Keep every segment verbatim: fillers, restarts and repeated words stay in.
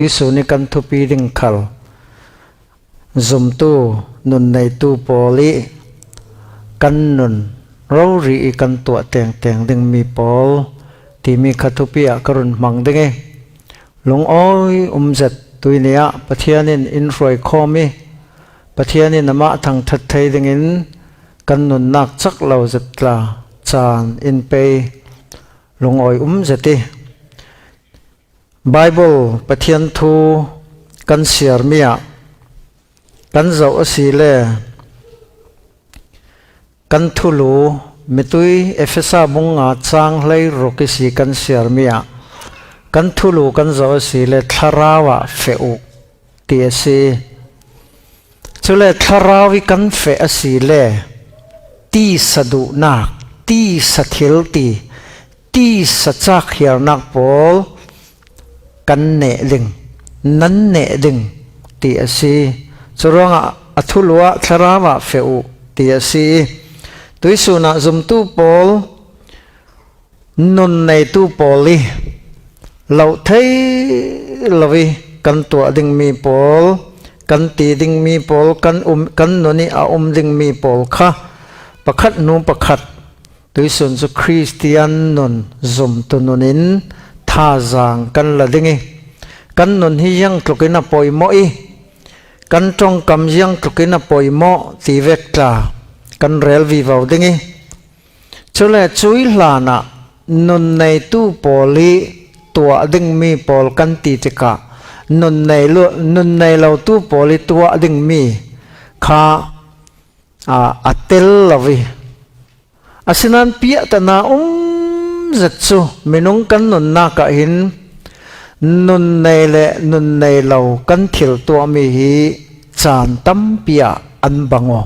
Tuisun i kan thupi ding khal zumtu, nun neitu pawl i kan nun rori i kan tuah tengteng ding mi pawl timi kha thupi ah ka run hmang ding i, lungawi um zet tuini ah Pathian in in hruai khawm i, Pathian in amah thangthat thei dingin kan nunnak cak lo zet tla caan in pei lungawi um zet i, Bible Pathian thu kan siar mi ah kan zoh a si le kan thulu, mitui Efesa bung nga cang hlei ruk i si kan siar mi ah kan thulu kan zoh a si le thlarau ah feh uh ti a si. Cule thlarau i kan feh a si le tisa duhnak, tisa thil ti, tisa cak hiarnak pawl kan neh ding, nan neh ding ti a si. Curuangah a thulu ah thlarau ah feh uh ti a si. Tuisun ah zumtu pawl, nun neitu pawl i loh thei lo i kan tuah ding mi pawl, kan ti ding mi pawl, kan, um, kan nun i a um ding mi pawl kha pakhat hnu pakhat tuisun cu Khristian nun zumtu nun in thazaang kan la ding i, kan nun hi ziangtluk in a poimawh i, kan ṭongkam ziangtluk in a poimawh ti vek tla kan rel vivo ding i, cule cui hlan ah nun neitu pawl i tuah ding mi pawl kan ti tikah nun nei lo, nun nei lotu pawl i tuah ding mi kha, aa, a tel lo i, asinain piahtana um zet cu minung kan nunnak ah hin nun nei le nun nei lo kan thil tuahmi hi caan tampi ah an bang aw.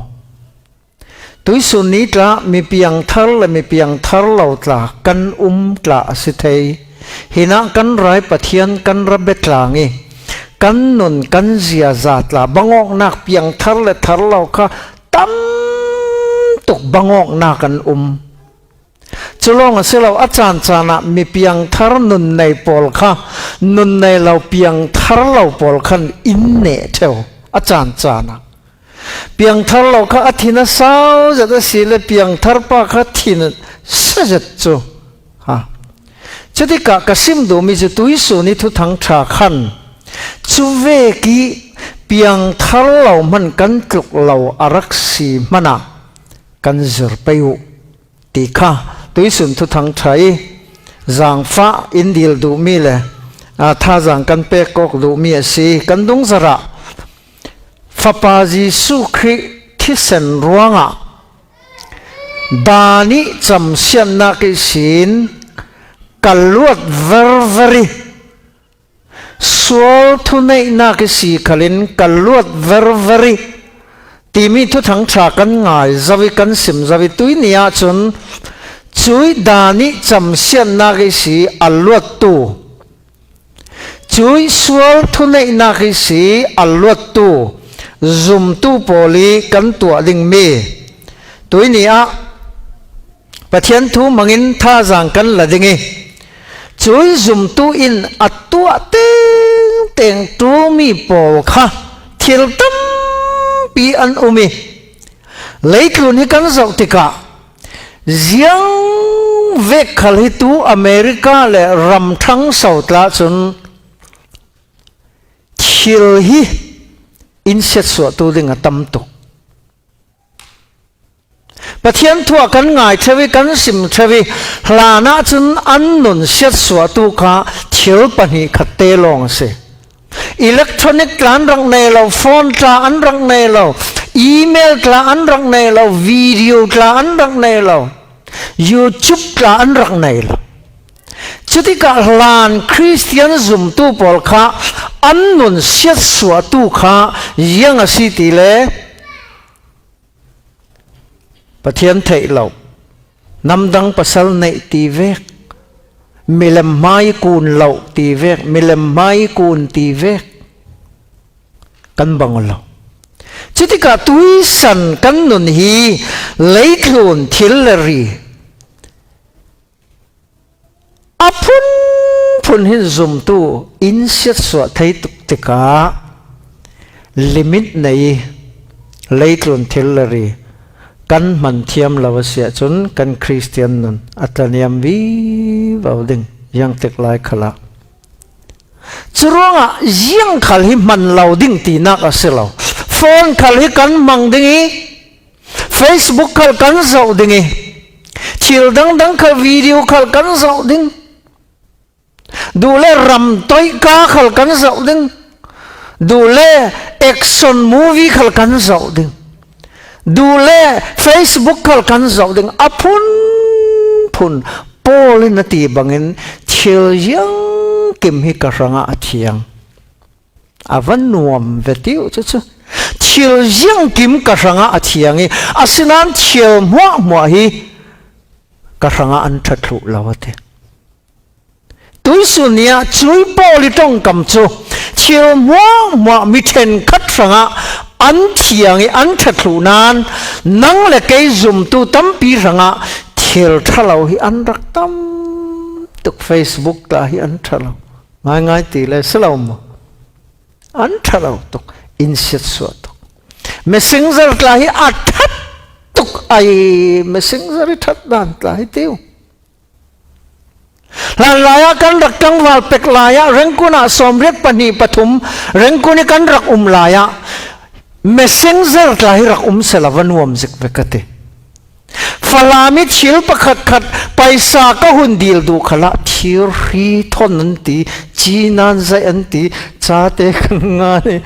Tuisun ni tla mi piangthar le mi piangthar lo tla kan um tla a si thei. Hinah kan rai Pathian kan ra betlang i kan nun kan ziaza tla bangawknak piangthar le thar lo kha tam tuk bangawknak an um. Cu lawng a si lo, a caan caan ah mi piangthar nun nei pawl kha nun nei lo piangthar lo pawl khan in neh ṭheu a caan caan ah. Piangthar lo kha a thin a sau zet a si le piangthar pa kha thin a sa zet cu. Ha. Cutikah ka sim duhmi cu tuisun i Thuthang ṭha khan cuvek i piangthar lo hman kan tluk lo a rak si hmanah kan zir pei uh ti kha tuisun Thuthang ṭha i zangfah in dil duhmi le, aa, thazaang kan pek awk duhmi a si. Kan dungzarh ah Fapa Jesuh Khrih thisen ruangah dan i camsiatnak ihsin ka luat verver i sual thuneihnak i si khalin ka luat verver i timi Thuthang ṭha kan ngai zo i kan sim zo i tuini ahcun cui dan i camsiatnak i si a luattu, cui sual thuneihnak i si a luattu zumtu pawl i kan tuah dingmi tuini ah Pathian thu hmangin thazaang kan la ding i, cui zumtu in a tuah tengteng ṭulmi pawl kha thil tampi an um i, leitlun hi kan zoh tikah ziang vek khal hi tu America le ram ṭhangso tla cun thil hi in siatsuahtu ding a tam tuk. Pathian thu ah kan ngai ṭheu i kan sim ṭheu i hlan ahcun an nun siatsuahtu kha thil pahnih khat te lawng a si. Electronic tla an rak nei lo, phone tla an rak nei lo, email tla an rak nei lo, video tla an rak nei lo, YouTube tla an rak nei lo. Cutikah hlan Khristian zumtu pawl kha an nun siatsuahtu kha ziang a si ti le Pathian theih lo, namdang pasal neih ti vek, milem hmai kun lo ti vek, milem hmai kun ti vek kan bang lo. Cutikah tuisan kan nun hi leitlun thil le ri a phun phun hin zumtu in siatsuah thei tuk tikah limit nei leitlun thil le ri kan hman thiam lo a si ahcun kan Khristian nun a tlaniam vivo ding ziangtik lai khalah. Curuangah ziang khal hi hman lo ding tinak a si lo. Phone khal hi kan hmang ding i, Facebook khal kan zoh ding i, thil dangdang khal video khal kan zoh ding. Duh le ram toihka khal kan zoh ding. Duh le action movie khal kan zoh ding. Duh le Facebook khal kan zoh ding. A phunphun Paul in a ti bangin thil ziangkim hi ka hrangah a thiang. A va nuam ve tiu cucu. Thil ziangkim ka hrangah a thiang i, asinain thil hmuahhmuah hi ka hrangah an ṭha thluh lo a ti. Tuisun ni ah cui Paul i ṭongkam cu thil hmuahhmuah mi ṭhenkhat hrangah an thiang i an ṭha thluh nain nang le kei zumtu tampi hrangah thil ṭha lo hi an rak tam tuk, Facebook tla hi an ṭha lo. Ngaingai ti le si lo maw? An ṭha lo tuk, in siatsuah tuk. Messenger tla hi a ṭhat tuk ai, Messenger i ṭhat dan tla hi tiu. Hlanlai ah kan rak tlangval pek lai ah, Rengkun ah sawmriat pahnih pathum Rengkun i kan rak um lai ah, Messenger tla hi rak um sela va nuam zik ve ka ti. Falam i thil pakhatkhat paisa ka hun dil duh khalah thir hri thon an ti, cinan zaih an ti, cate kan ngan i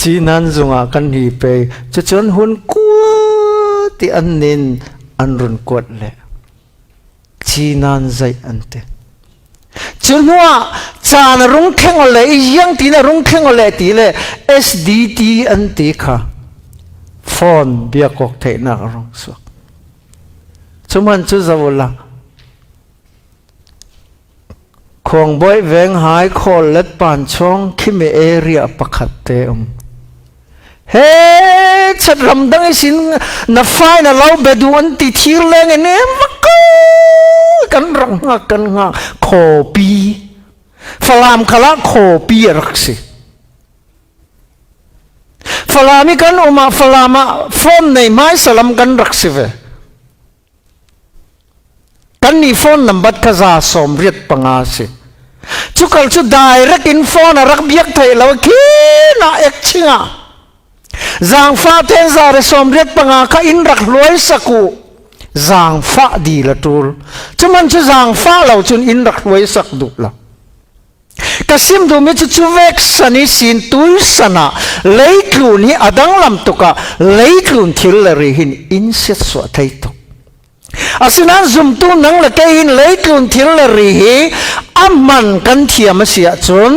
cinan zungah kan hi pei. Cucun hun kuat i an nin an run kuat leh cinan zaih an ti. Cu hnuah caan a rung thleng awleh, i ziangtin a rung thleng awleh ti le S D T an ti kha phone biakawk theihnak a rung suak. Cu hman cu zoh uhla, Khuangbawih veng hai khawl let pan chuang khimi area pakhat te um. He chat ramdang ihsin na fai na lo be duh an ti thir leng in em kan rak ngak kan ngak khawpi. Falam khalah khawpi a rak si. Falam i kan um ah Falam ah phone nei hmaisa lam kan rak si ve. Kan nih phone nambat kha za sawmriat panga a si. Cu kal cu direct in phone a rak biak theih lo, khin ah ek ching ah. Zangfah ten za le sawmriat panga kha in rak hluaisak uh. Zangfah dil a ṭul. Cu hman cu zangfah lo cun in rak hluaisak duh lo. Ka sim duhmi cu cu vek san ihsin tuisan ah leitlun hi a danglam tuk ah leitlun thil le ri hin in siatsuah thei tuk. Asinain zumtu nang le kei hin leitlun thil le ri hi a hman kan thiam a si ahcun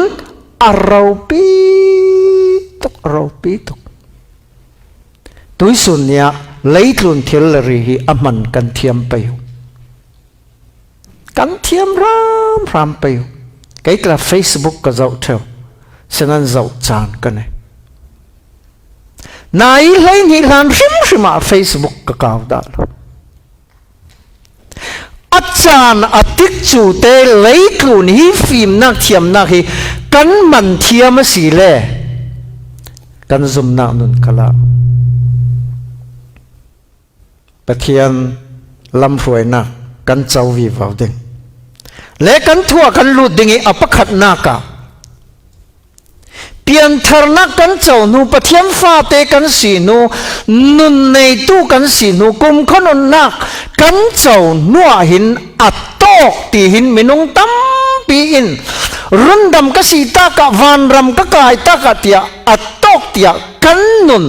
a ropi tuk, a ropi tuk. Tuisun ni ah leitlun thil le ri hi a hman kan thiam pei uh. Kan thiam hramhram pei uh. Kei tla Facebook ka zoh ṭheu. Sinan zoh caan ka nei. Nai hleihnih hlan hrimhrim ah Facebook ka kau dah lo. A caan a tikcu te leitlun hi fimnak thiamnak hi kan man thiam a si le kan zumnak nun khalah Pathian lamhruainak kan co vivo ding le kan thu ah kan lut ding i a pakhatnak ah piantharnak kan co hnu, Pathian fate kan si hnu, nun neitu kan si hnu, kumkhua nunnak kan co hnu ah hin a tawk ti hin minung tampi in rundam ka si takah, vanram ka kai takah tiah a tawk tiah kan nun,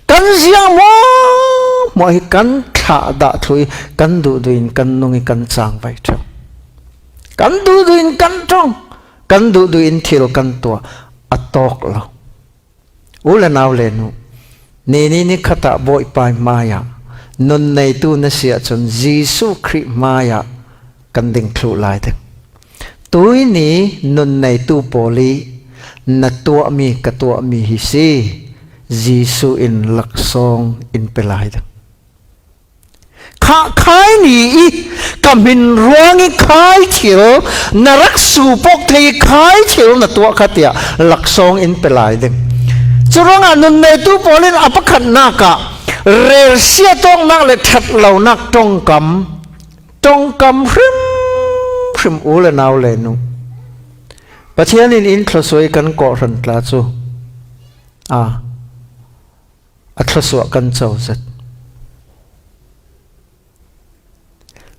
kan ziang hmuahhmuah hi kan thlah dah thlu i kan duhduh in kan nung i kan cangvai ṭheu. Kan duhduh in kan ṭong, kan duhduh in thil kan tuah, a tawk lo. U le nau le nu, nini ni khatah Bawipa hmaiah nun neitu na si ahcun Jesuh Khrih hmaiah kan ding thluh lai ding. Tuini nun neitu pawl i na tuahmi ka tuahmi hi si, Jesuh in laksawng in pe lai ding. Kha, khai ni i, ka hmin ruang i khai thil, na rak supawk thei i khai thil na tuah kha tiah laksawng in pe lai ding. Curuangah nun neitu pawl in a pakhatnak ah relsiat awknak le ṭhat lonak ṭongkam, ṭongkam hrimhrim u le nau le nu. Pathian in in thluasuah i kan kawhhran tla cu, a, a thluasuah kan co zet.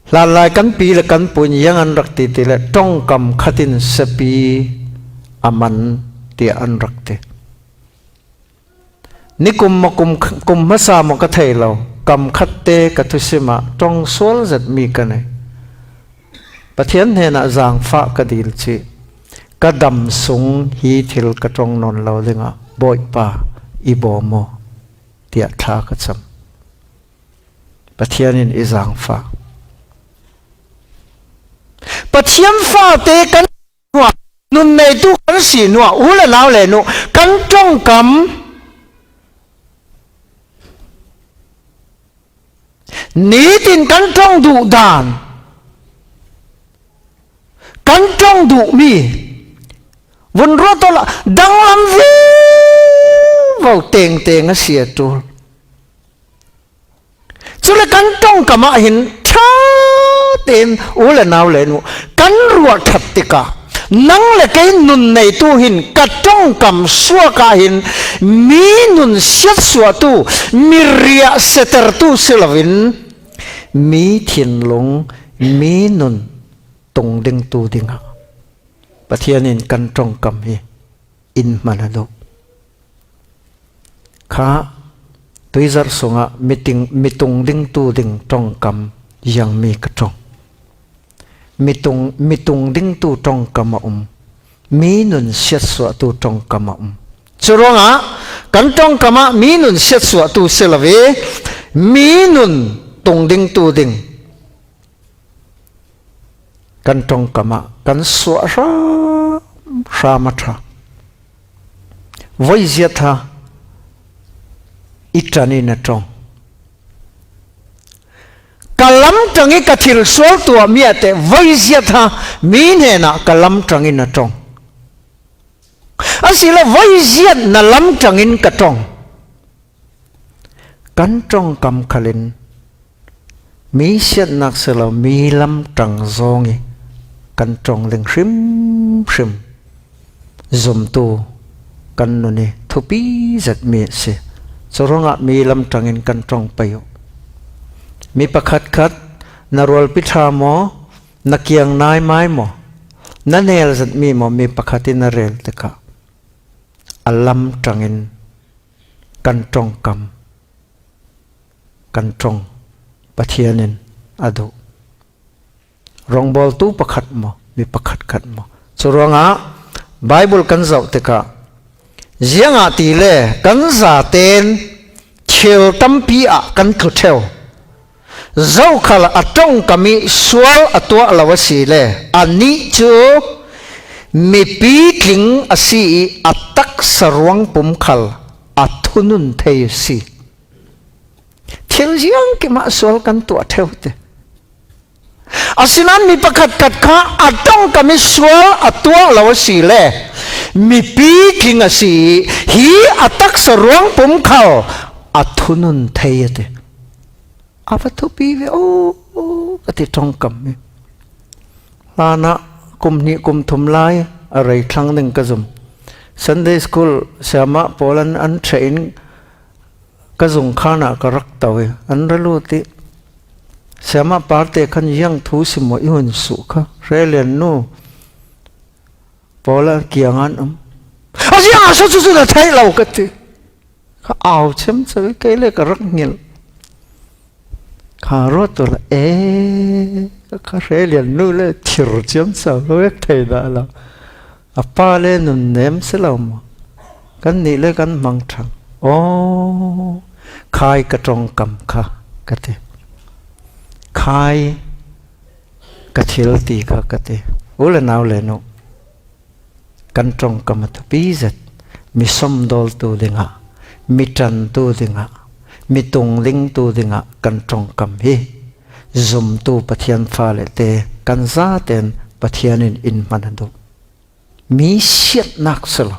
Hlanlai kan pi le kan pu in ziang an rak ti ti le ṭongkam khat in siapi a man tiah an rak ti. Nikum maw kum, kum hmasa maw ka thei lo, kam khatte ka thusim ah ṭong sual zetmi ka nei. Pathian hnenah zaangfah ka dil cih, ka dam sung hi thil ka ṭong nawn lo dingah Bawipa i bawm aw tiah thla ka cam. Pathian in i zaangfah. Pathian fate kan hnuah, nun neitu kan si hnuah, u le nau le nu, kan ṭongkam nitin kan ṭong duh dan, kan ṭong duhmi vun ruat awla danglam vivo tengteng a si a ṭul. Cule kan ṭongkam ah hin ṭha tein u le nau le nu kan ruah ṭhat tikah nang le kei nun neitu hin ka ṭongkam suak ah hin mi nun siatsuahtu, mi riah siatertu si loin mi thinlung, mi nun tung dingtu dingah Pathian in kan ṭongkam hi in hman a duh. Kha tuizarh sungah miting, mi tung dingtu ding ṭongkam ziangmi ka ṭong. Mi tung, mi tung dingtu ṭongkam a um. Mi nun siatsuahtu ṭongkam a um. Curuangah kan ṭongkam ah mi nun siatsuahtu si lo i mi nun tung dingtu ding kan ṭongkam ah kan suah hram hram a ṭha. Voi ziat ha i ṭan in a ṭong. Ka lamṭang i ka thil sual tuahmi ah teh voi ziat ha mi hnenah ka lamṭang in a ṭong. Asile voi ziat na lamṭang in ka ṭong. Kan ṭongkam khalin mi siatnak si lo, mi lamṭang zong i kan ṭong ding hrimhrim zumtu kan nun i thupi zetmi a si. Curuangah mi lamṭang in kan ṭong pei uh. Mi pakhatkhat na rualpi ṭha maw, na kiang naimai maw, na nel zetmi maw, mi pakhat in na rel tikah a lamṭang in kan ṭongkam, kan ṭong Pathian in a duh. Rawngbawltu pakhat maw, mi pakhatkhat maw? Curuangah Baibal kan zoh tikah, ziangahtile kan zaten thil tampi ah kan tlu ṭheu. Zokhal a ṭongkam i sual a tuah lo asile, anih cu mipi tling a si i a taksa ruangpum khal a thunun thei a si. Thil ziangkim ah sual kan tuah ṭheu te. Asinain mi pakhatkhat kha a ṭongkam i sual a tuah lo asile, mipi tling a si i hi a taksa ruangpum khal a thunun thei a ti. A va thupi ve aw, ka ti ṭongkam hi. Hlanah kum hnih kum thum lai a rei thlang ding ka zum. Sunday school siamah pawl an, an ṭheh in ka zung khan ah ka rak to i an ra lut i siamah parte khan ziang thu sim maw i hun suh kha, Hre Lian nu, Paula kiangah an um. A ziangah sacucu na theih lo ka ti. Ka au ciamco i kei le ka rak ngilh. Kha ruat tu la e, ka Hre Lian nu le thir ciamco ka vek thei dah lo. A pa le nunnem si lo maw? Kannih le kan hmang ṭhang. Aw, khai ka ṭongkam kha ka ti. Khai ka thil ti kha ka ti. U le nau le nu, kan ṭongkam a thupi zet. Mi somdawltu dingah, mi ṭantu dingah, mi tungdingtu dingah kan ṭongkam hi. zumtu Pathian fale te kan zaten Pathian in in hman a duh. Mi siatnak si lo,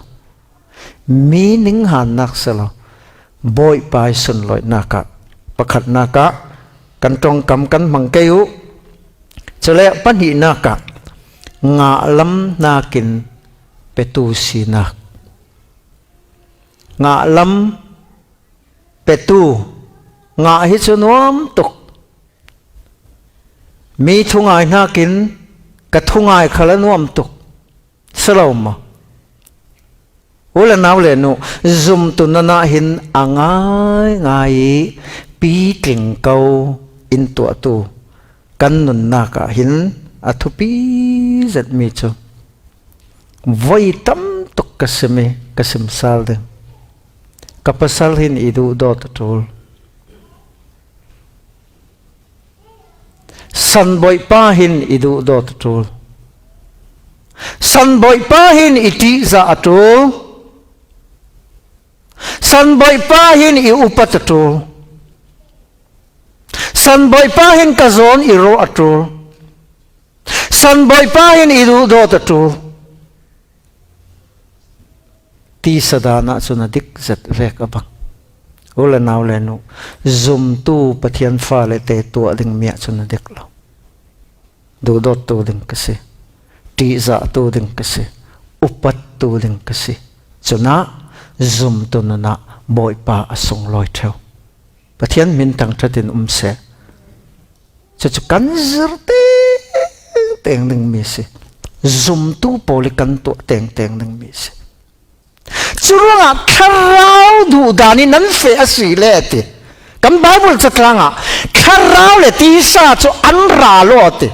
mi ninghannak si lo, Bawipa i sunlawihnak ah, pakhatnak ah kan ṭongkam kan hmang kei uh. Cule pahnihnak ah ngahlamnak in petu sinak. Ngahlam petu, ngah hi cu nuam tuk. Mi thungai hnakin ka thungai khal a nuam tuk. Si lo maw? U le nau le nu, zumtu nan ah hin a ngaingai i pitling ko in tuahtu kan nunnak ah hin a thupi zetmi cu voi tam tuk ka sim i ka sim sal ding. Ka pasal hin i duhdawt a ṭul. San Bawipa hin i duhdawt a ṭul. San Bawipa hin i ṭihzah a ṭul. San Bawipa hin i upat a ṭul. San Bawipa hin ka zawn i rawh a ṭul. San Bawipa hin i duhdawt a ṭul. Tisa dan ah cun a dik zet vek a bang. U le nau le nu, zumtu Pathian fale te tuah dingmi ah cun a dik lo. Duhdawttu ding ka si, ṭihzahtu ding ka si, upattu ding ka si. Cun ah zumtu nun ah Bawipa a sunglawi ṭheu. Pathian hmin thangṭhat in um seh. Cucu kan zir tengteng dingmi a si. Zumtu pawl i kan tuah tengteng dingmi a si. Curuangah thlarau duhdan i nan feh a si le a ti. Kan Baibal catlang ah thlarau le tisa cu an ral aw a ti.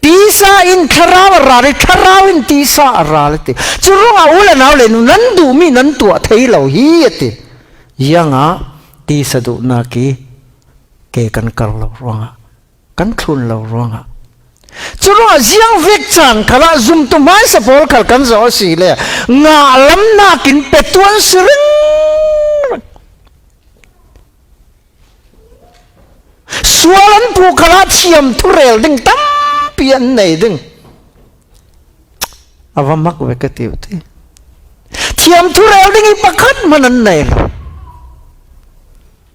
Tisa in thlarau a ral i thlarau in tisa a ral a ti. Curuangah u le nau le nu nan duhmi nan tuah thei lo hi a ti. Ziangah tisa duhnak i ke kan kar lo ruangah, kan thlun lo ruangah. Curuangah ziang vek caan khalah zumtu hmaisa pawl khal kan zoh a si le ngahlamnak in petu an si ringring. Sual an puh khalah thiam thurel ding tampi an nei ding. A va mak ve ka ti uh ti. Thiam thurel ding i pakhat hman an nei lo.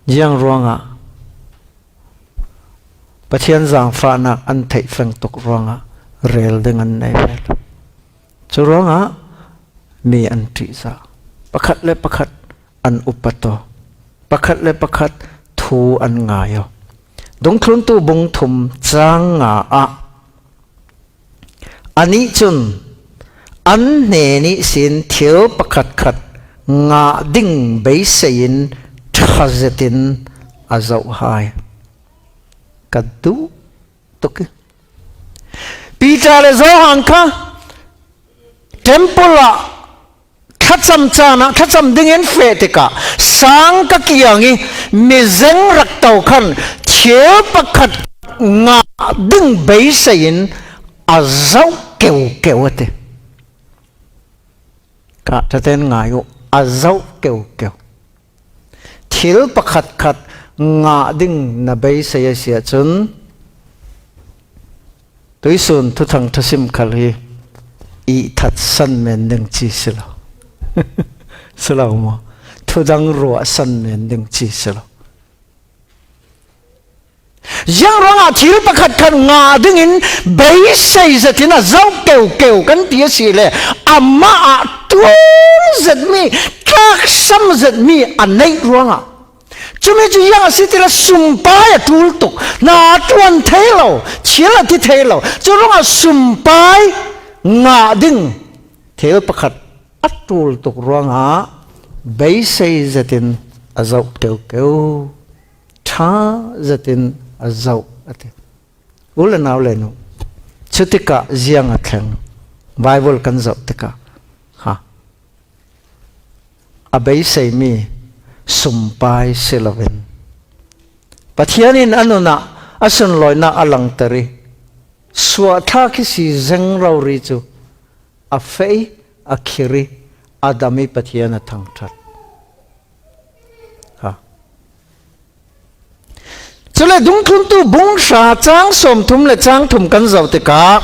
Ziang ruangah Pathian zaangfahnak an theih feng tuk ruangah rel ding an nei ve lo. Curuangah mi an ṭihzah, pakhat le pakhat an upat aw, pakhat le pakhat thu an ngai aw. Dungthluntu bung thum cang nga ah, anih cun an hnen ihsin thil pakhatkhat ngah ding beisei in ṭha zetin a zoh hai. Ka duh tuk i, Peter le Johan kha temple ah thlacam caan ah thlacam dingin feh tikah sang ka kiang i mizeng rak to khan thil pakhat ngah ding beisei in a zoh keukeu a ti. Ka ṭhaten ngai uh, a zoh keukeu. Thil pakhatkhat ngah ding na beisei a si ahcun, tuisun thuthang ṭhasim khal hi ihthat san men ding ci si lo. Si lo maw? Thudang ruah san men ding ci si lo. Ziang ruangah thil pakhatkhat ngah dingin beisei zetin a zoh keukeu kan ti a si le amah ah ṭul zetmi, tlaksam zetmi a neih ruangah. Cumi cu ziang a si ti le sumpai a ṭul tuk, hna a ṭuan thei lo, thil a ti thei lo. Cu ruangah sumpai ngah ding thil pakhat a ṭul tuk ruangah beisei zetin a zoh keukeu, ṭha zetin a zoh a ti. U le nau le nu, cutikah ziang a thleng? Baibal kan zoh tikah, ha, a beiseimi sumpai si loin Pathian in a nun ah a sunlawinak a langter i suahthlak i si zeng rori cu a feh i, a khir i, a dam i Pathian a thangṭhat. Ha. Cule Dungthluntu bung hra chang sawmthum le chang thum kan zoh tikah,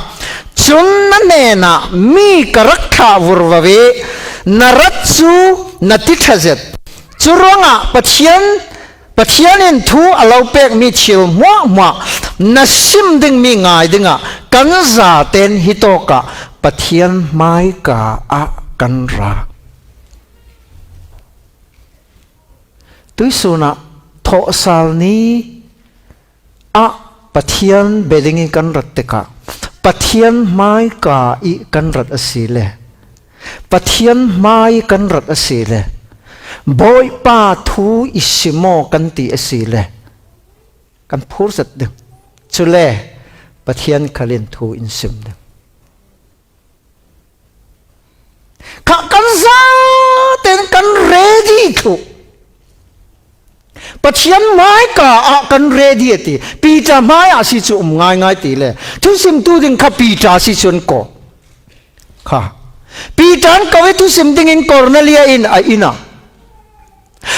cun na hnenah mi ka rak thlah vurvo i na rat cu na ti ṭha zet. Curuangah Pathian, Pathian in thu a lo pekmi thil hmuahhmuah na sim dingmi ngai dingah kan zaten hitawkah Pathian hmaika ah kan ra. Tuihsun ah thawhsal ni ah Pathian bia dingin kan rat tikah Pathian hmaika i kan rat a si le, Pathian hmai i kan rat a si le, Bawipa thu i sim aw kan ti a si le, kan phur zet ding. Cule Pathian khal in thu in sim ding. Kha kan zaten kan ready thluh. Pathian hmaika ah kan ready a ti. Peter hmai ah si cu um ngaingai ti le, thusimtu ding kha Peter si cu an kawh. Kha Peter an ko i thusim dingin Kornelia in a inn ah.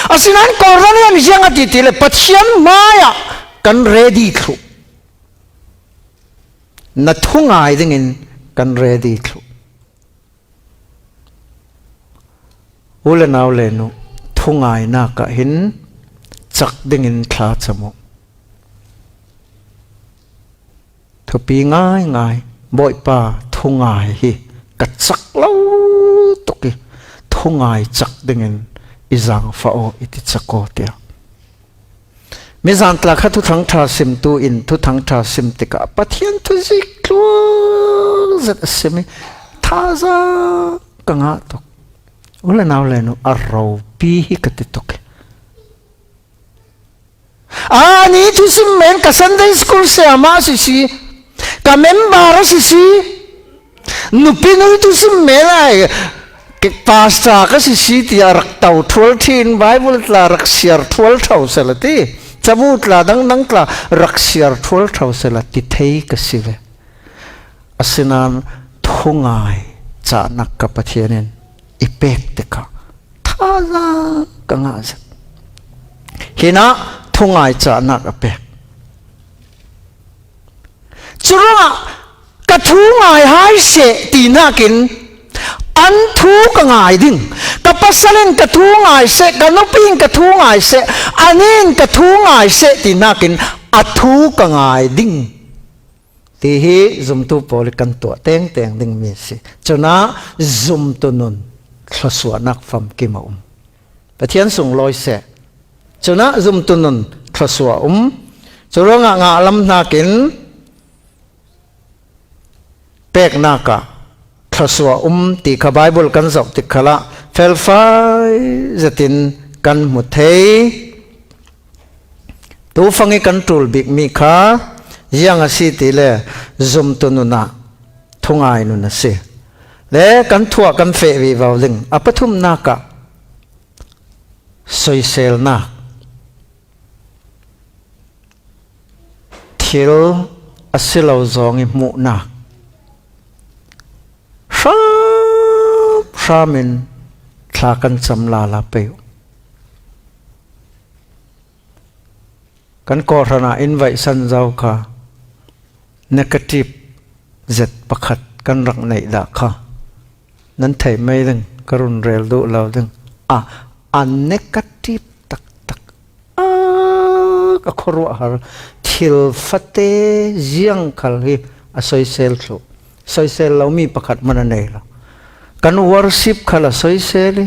Asinain Kornelia in ziang a ti ti le, Pathian hmai ah kan ready thluh. Na thungai dingin kan ready thluh. U le nau le nu, thungainak ah hin cak dingin thlacam uh. Thupi ngaingai, Bawipa, thungai hi ka cak lo tuk i, thungai cak dingin i zaangfah aw, i ti cak aw, tiah. Mizan tla kha Thuthang ṭha simtu in Thuthang ṭha sim tikah Pathian thu zik tluang zet a sim i, thazaang ka ngah tuk. U le nau le nu, a ropi hi ka ti tuk i. Ani thusim men ka Sunday school sayamah a si si, ka member a si si, nupi nui thusim men ai, ke pastor ka si si tiah rak to ṭhual ṭhin, Bible tla rak siar ṭhual ṭho sela ti, cabu tla dangdang tla rak siar ṭhual ṭho sela ti thei ka si ve. Asinain thungai cahnak ka Pathian in i pek tikah thazaang ka ngah zet. Hinah thungai cahnak a pek. Curuangah ka thungai hai seh tinakin an thu ka ngai ding, ka pasal in ka thungai seh, ka nupi in ka thungai seh, ani in ka thungai seh tinakin a thu ka ngai ding. Ti hi zumtu pawl i kan tuah tengteng dingmi a si. Cunah zumtu nun thluasuahnak famkim a um. Pathian sunglawi seh. Cunah zumtu nun thluasuah a um. Curuangah ngahlam hnakin peknak ah thluasuah a um ti kha Bible kan zoh tik khalah felfai zetin kan hmu thei. Tufang i kan ṭul bikmi kha ziang a si ti le zumtu nun ah thungai nun a si. Le kan thuah kan feh vivo ding a pathumnak ah soiselnak. Thil a si lo zong i hmuhnak. Hram hram in thla kan cam lala pei uh. Kan kawhhran ah in vaihsan zo kha negative zet pakhat kan rak neih dah kha nan thei mai ding, ka run rel duh lo ding. A, a negative taktak. A, ka khuaruahhar thil fate ziang khal hi a soisel thluh. Soisel lomi pakhat hmanh a nei lo. Kan worship khal a soisel i,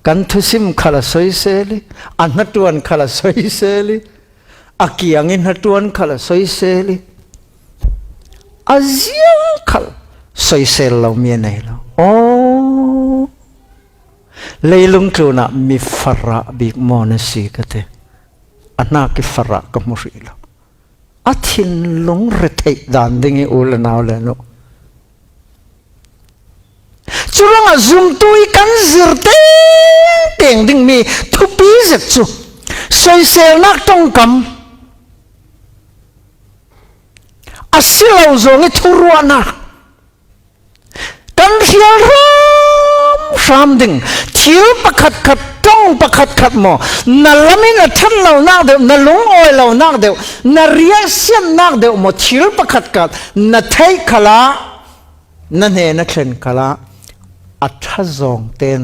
kan thusim khal a soisel i, a hnaṭuan khal a soisel i, a kiang i hnaṭuan khal a soisel i, a ziang khal soisel lomi a nei lo. Aw, leilung tlunah mi farah bik maw na si ka ti. A hnak i farah ka hmu hrih lo. A thinlung retheih dan ding i u le nau le nu. Curuangah zumtu i kan zir tengteng dingmi thupi zet cu soiselnak ṭongkam a si lo zong i thuruahnak kan hrial hramhram ding, thil pakhatkhat, ṭong pakhatkhat khat maw, na lam in a ṭhat lonak deuh, na lungawi lonak deuh, na riahsiatnak deuh maw, thil pakhat khat na theih khalah, na hnen a thlen khalah, a ṭha zawng ten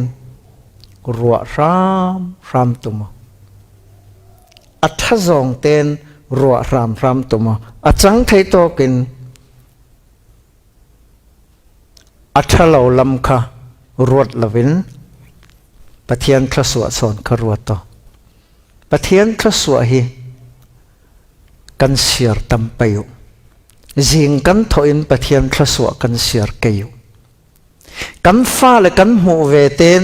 ruah hram hram tum aw. A ṭha zawng ten ruah hram hram tum aw. A cang thei tawkin a ṭha lo lam kha ruat loin Pathian thluasuah sawn kha ruat aw. Pathian thluasuah hi kan siar tam pei uh. Zing kan thawhin Pathian thluasuah kan siar kei uh. Kan fale kan hmuh ve ten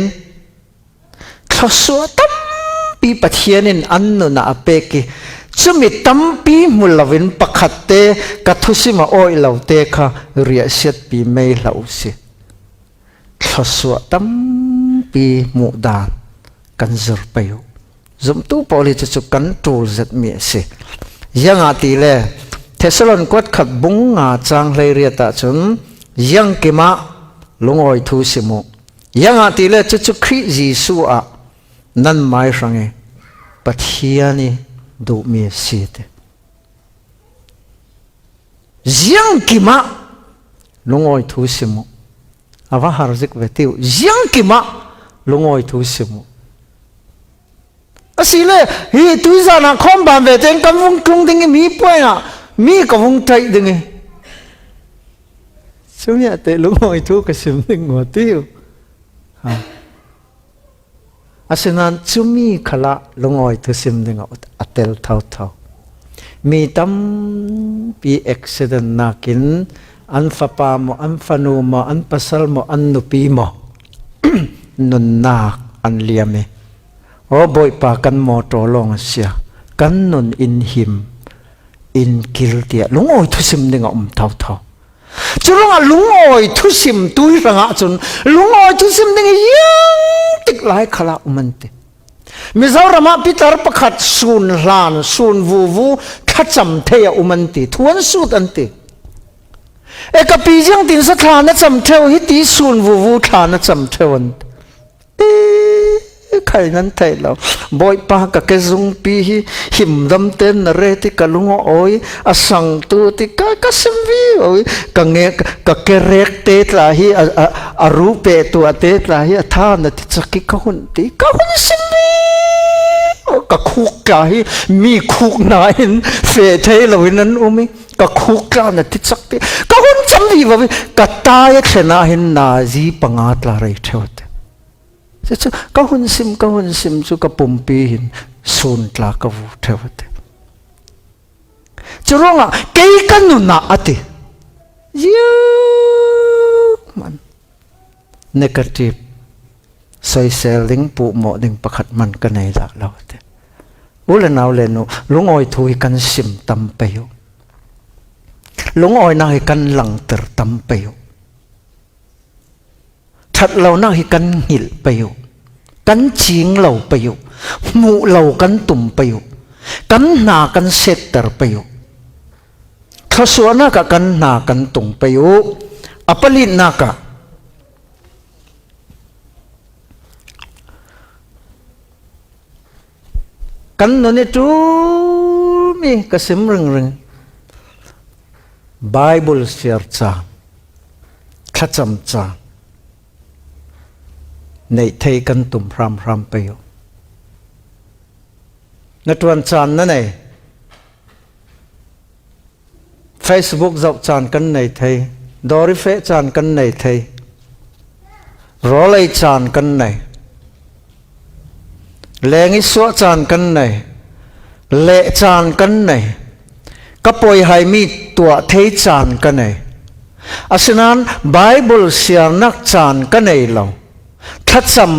thluasuah tampi Pathian in an nunah a pek hi. Cumi tampi hmu loin pakhatte ka thusim a awih lote kha riahsiatpi mei hlah uh si. Thluasuah tampi hmuh dan kan zir pei uh. Zumtu pawl hi cucu kan ṭul zet mi a si. Ziangahtile Thessalon kuat khat bung nga cang hleiriat ahcun ziangkim ah lungawi thu sim uh. Ziangahtile cucu Khrih Jesuh ah nanmai hrang i Pathian i duhmi a si ti. Ziangkim ah lungawi thu sim uh. A va har zik ve ti uh. Ziangkim ah lungawi thu sim uh. Asile hi tuizan ah khawm ban ve tein kan vung tlung ding i mi puai ah mi ka vung ṭaih ding i. Cumi ah teh lungawi thu ka sim ding maw ti uh. Ha. Asinain cumi khalah lungawi thusim dingah a tel thotho. Mi tampi accident nakin an fapa maw, an fanu maw, an pasal maw, an nupi maw, nunnak an liam i, aw Bawipa, kan mawṭaw lawng a sia, kan nun in him, in kil tiah lungawi thusim dingah um thotho. Curuangah lungawi thusim tui hrangah cun lungawi thusim ding i ziangtik lai khalah um an ti. Mizoram ah pitar pakhat sun hlan, sun vuvu thlacam thei a um an ti, thu an sut an ti. E ka pi ziangtin sa thla na cam ṭheu, hiti sun vuvu thla na cam ṭheu an ti. E, khai nan theih lo. Bawipa, ka ke zungpi hi himdam ten na ret i ka lung a awi, a sangtu ti ka, ka sim vivo i, ka nge, ka ke rek te tla hi, a, a, a ru peh tu a te tla hi, a tha na ti cak i ka hun ti, ka hun sim vivo. Ka khuk tla hi mi khuk nain feh thei lo in an um i, ka khuk tla na ti cak ti, ka hun cam vivo i, ka tai a thlen ah hin nazi panga tla rei ṭheu te. Cucu ka hun sim, ka hun sim cu ka pumpi hin sun tla ka vu ṭheu a ti. Curuangah kei ka nunah a ti. Ziangman negative soisel ding, puhmawh ding pakhat man ka nei dah lo a ti. U le nau le nu, lungawi thu hi kan sim tam pei uh. Lungawinak hi kan langter tam pei uh. Ṭhat lonak hi kan hngilh pei uh, kan cing lo pei uh, hmuh lo kan tum pei uh, kan hna kan setter pei uh, thluasuahnak ah kan hna kan tung pei uh, a palinak ah kan nun i ṭul mi ka sim ringring. Bible siar caan, thlacam caan neih thei kan tum hramhram pei uh. Na ṭuan caan na nei. Facebook zoh caan kan nei thei, dawr i feh caan kan nei thei, rawl ei caan kan nei, leng i suah caan kan nei, leh caan kan nei, ka poihaimi tuah thei caan ka nei. Asinain Bible siarnak caan ka nei lo, thlacam,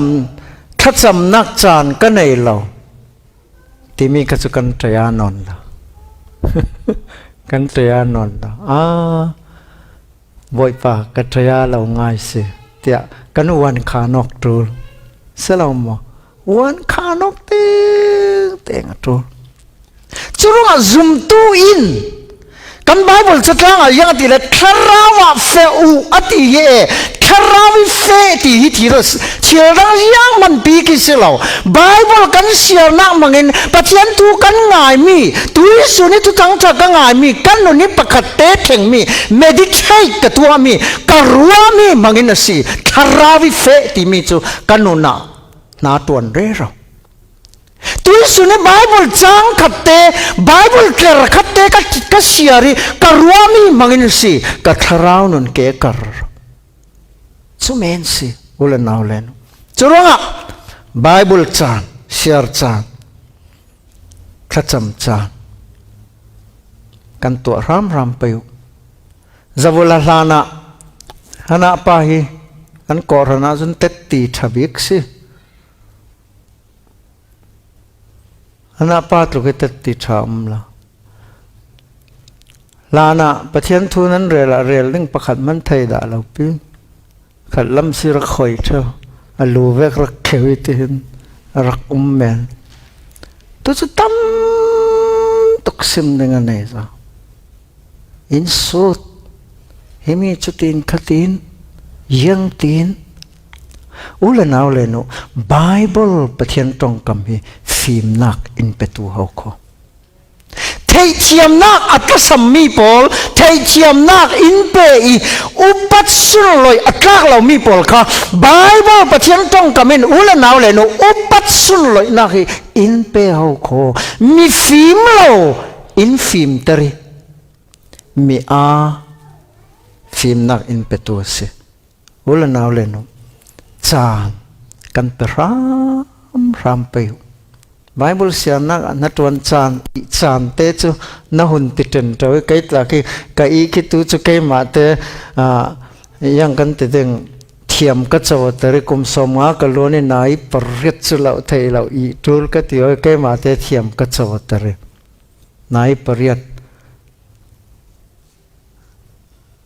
thlacamnak caan ka nei lo. Timi kha cu kan ṭaya nawn lo. Kan ṭaya nawn lo. Aa, Bawipa, ka ṭaya lo ngai si, tiah kan uan kha nawk ṭul. Si lo maw? Uan kha nawk tengteng a ṭul. Curuangah zumtu in Kan Bible catlangah ziang a ti le, Thlarau ah feh uh a ti hi e. Thlarau i feh ti hi thil, thil dang ziang manpi khi si lo. Bible kan siarnak hmangin Pathian thu kan ngai mi, tuisun i thuthangṭha ka ngai mi, ka nun i pakhatte thleng mi, meditate ka tuah mi, ka ruah mi hmangin a si. Thlarau i feh timi cu ka nun ah hna ṭuan rero. Tuisun i Bible cang khatte, Bible tler khatte ka, ka siar i ka ruahmi hmangin si, ka thlarau nun ke kar. Cu men si, u le nau le nu. Curuangah Bible caan, siar caan, thlacam caan kan tuah hramhram pei uh. Zavula hlanah, Hanah pa hi an kawhhran ah cun tetti ṭha bik si. Hanah pa tluk hi tetti ṭha um lo. Hlanah Pathian thu nan rel ah rel ding pakhat man thei dah lo pi. Khat lam si rak khoi ṭheu, a lu vek rak kheu i tihin a rak um men. Tu cu tam tuk sim ding a nei zo. In sut, himi cu tin khatin, ziang tin, u le nau le nu, Bible Pathian ṭongkam hi fimnak in petu ho kho. Theihthiamnak a tlasammi pawl, theihthiamnak in pe i upat sunloih a tlak lomi pawl kha Bible Pathian ṭongkam in u le nau le nu upat sunloihnak hi in pe ho kho. Mi fim lo in fimter i mi aa fimnak in petu a si. U le nau le nu, caan kan pe hramhram pei uh. Bible siarnak ah hnaṭuan caan, ih caan te cu na hun ti ṭenṭo i, kei tlak i ka ih khi tu cu keimah te, aa, yang kan ti ding, thiam ka co a ter i kum sawmnga ka luan i nai pariat cu lo thei lo ih ṭul ka ti aw i, keimah te thiam ka co a ter i nai pariat.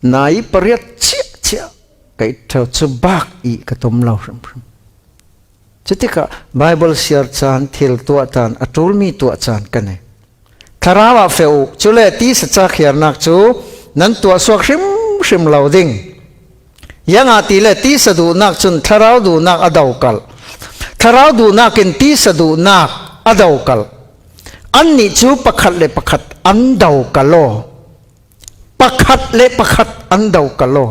Nai pariat chiahchiah ka it ṭheu cu bak i ka tum lo hrimhrim. Cutikah Bible siar caan, thil tuah caan, a ṭulmi tuah caan ka nei. Thlarau ah feh uh, cule tisa cak hiarnak cu nan tuah suak hrimhrim lo ding. Ziangahtile tisa duhnak cun thlarau duhnak a dokalh. Thlarau duhnak in tisa duhnak a dokalh. Annih cu pakhat le pakhat an dokalh aw. Pakhat le pakhat an dokalh aw.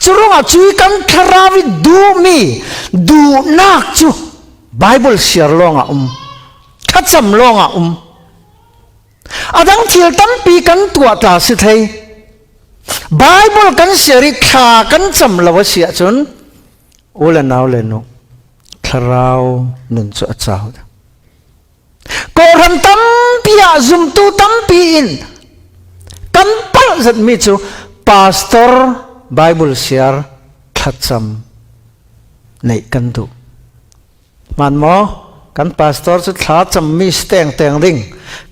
Curuangah cui kan thlarau i duhmi duhnak cu Bible siar lawngah um, thlacam lawngah um. A dang thil tampi kan tuah tla si thei. Bible kan siar i thla kan cam lo a si ahcun, u le nau le nu, thlarau nun cu a cau deuh. Kawhhran tampi ah zumtu tampi in kan palh zetmi cu pastor, Bible siar, thlacam neih kan duh. Hmaan maw? Kan pastor cu thlacammi si tengteng ding,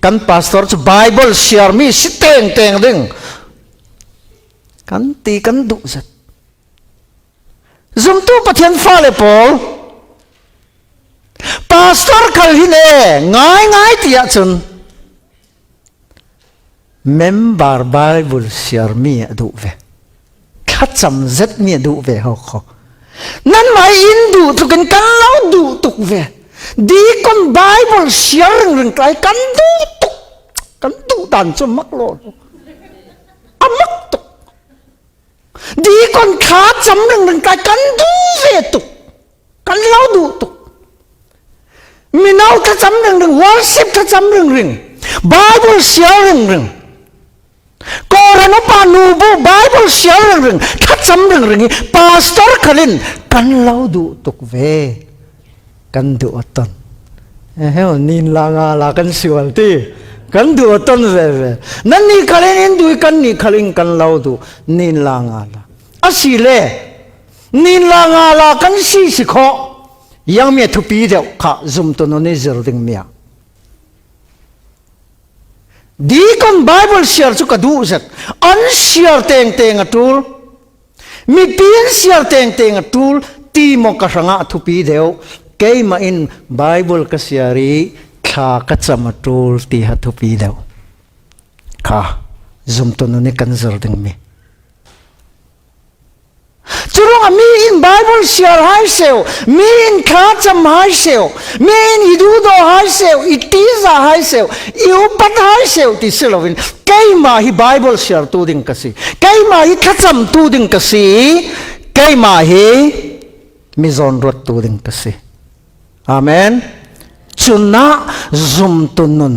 kan pastor cu Bible siarmi si tengteng ding kan ti kan duh zet. Zumtu Pathian fale pawl, pastor khal hin e, ngaingai ti ahcun member Bible siarmi a duh ve. Thlacam zetmi a duh ve ho kho. Nanmah in duh tuk in kan lo duh tuk ve. Deacon Bible siar ringring tlai kan duh tuk. Kan duh dan cu mak law. A mak tuk. Deacon thlacam ringring tlai kan duh ve tuk. Kan lo duh tuk. Mino thlacam ringring, worship thlacam ringring, Bible siar ringring. Kawhhran upa nu bu Bible siar ringring, thlacam ringring hi pastor khal in kan lo duh tuk ve. Kan duh a ton. Ehe, nin la nga la kan sial ti. Kan duh a ton veve. Nannih khal in in duh i kannih khal in kan lo duh. Nin la nga la. A si le, nin la nga la kan si si khawh. Ziangmi a thupi deuh kha zumtu nun i zir dingmi ah. Deacon Bible siar cu ka duh zet. An siar tengteng a ṭul. Mipi an siar tengteng a ṭul ti maw ka hrangah a thupi deuh. Keimah in Bible ka siar i thla ka cam a ṭul ti a thupi deuh. kha zumtu nun i kan zir ding mi. Curuangah mi in Bible siar hai seuh, mi in thlacam hai seuh, mi in i duhdaw hai seuh, i tizah hai seuh, i upat hai seuh ti si loin, keimah hi Bible siartu ding ka si, keimah hi thlacamtu ding ka si, keimah hi mi zawnruattu ding ka si. Amen. Cunah zumtu nun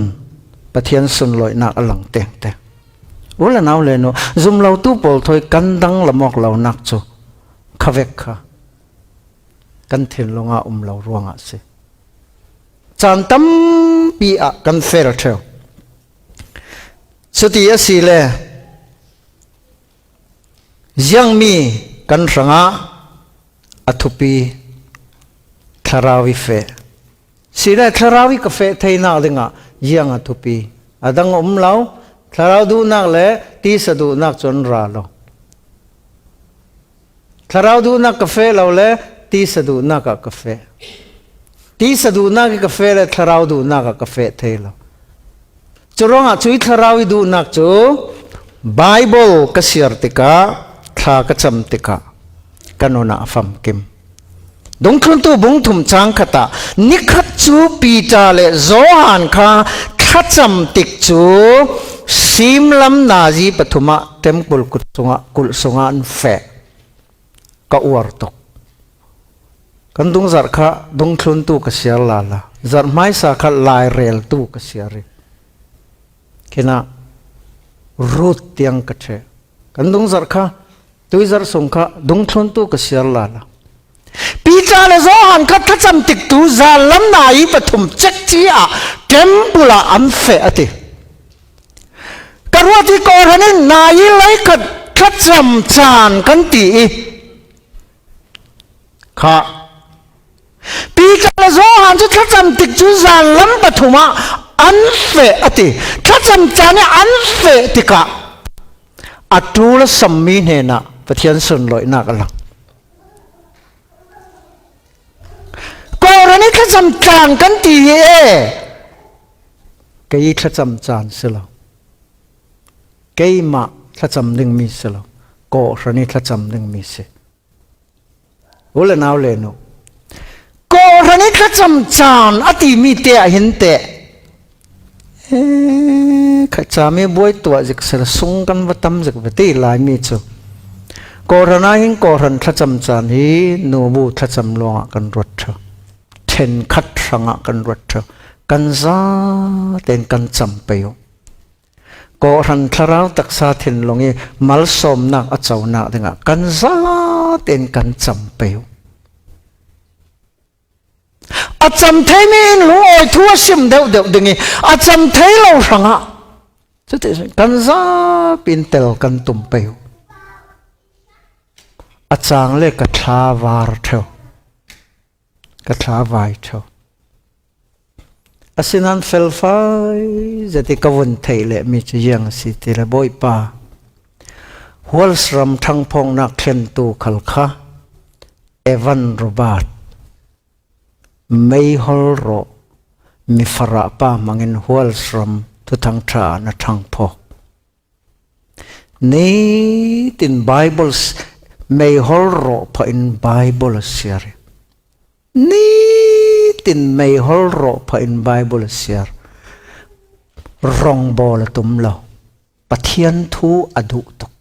Pathian sunlawinak a lang tengteng. U le nau le nu, zumlotu pawl thawi kan danglam awk lonak cu khavek kha kan thinlungah um lo ruangah a si. Caan tampi ah kan fel ṭheu. Cuti a si le, ziangmi kan hrangah a thupi thlarau i feh. Sinain thlarau i ka feh theinak dingah ziang a thupi? A dang a um lo. Thlarau duhnak le tisa duhnak cu an ra lo. Thlarau duhnak ka feh lo le tisa duhnak ah ka feh. Tisa duhnak i ka feh le thlarau duhnak ah ka feh thei lo. Curuangah cuih thlarau i duhnak cu Bible ka siar tikah, thla ka cam tikah ka nun ah a famkim. Dungthluntu bung thum cang khat ah, nikhat cu Peter le Johan kha thlacam tik cu simlam nazi pathum ah temple kut sungah, kulh sungah an feh. Ka uar tuk. Kan dungzarh kha dungthluntu ka siar lala, zarh hmaisa kha laireltu ka siar i, khinah Ruth tiang ka ṭheh. Kan dungzarh kha, tuizarh sung kha dungthluntu ka siar lala. Peter le Johan kha thlacam tiktu zanlam nazi pathum cekci ah temple ah an feh a ti. Ka ruat i kawhhran in nazi lei khat thlacam caan kan ti i, kha Peter le Johan cu thlacam tik cu zanlam pathum ah an feh a ti. Thlacam caan i an feh tikah a ṭul a sammi hnenah Pathian sunlawinak a lang. Kawhhran i thlacam caan kan ti hi e. Kei i thlacam caan si lo. Keimah thlacam dingmi si lo. Kawhhran i thlacam dingmi si. U le nau le nu, kawhhran i thlacam caan a timi te ah hin teh, eh, kha cami buai tuah zik sela sung kan va tam zik ve ti Laimi cu. Kawhhran ah hin kawhhran thlacam caan hi nubu thlacam lawngah kan ruat ṭheu. Ṭhenkhat hrangah kan ruat ṭheu. Kan zatein kan cam pei uh. Kawhhran thlarau taksa thinlung i malsawmnak a conak dingah kan zatein kan cam pei uh. A cam theimi in lungawi thu a sim deuhdeuh ding i, a cam thei lo hrangah cuti kan zapi in tel kan tum pei uh. A cang le ka thla var ṭheu, ka thla vai ṭheu. Asinain felfai zet i ka vun theih lehmi cu ziang a si ti le, Bawipa, Wales ram ṭhangphawknak thlentu khal kha Evan Robert, meihol rawh, mifarah pa hmangin Wales ram thuthang ṭha ah na ṭhangphawk. Nitin Bible s-, meihol rawh phah in Bible a siar i, nitin meihol rawh phah in Bible a siar. Rongbawl a tum lo. Pathian thu a duh tuk.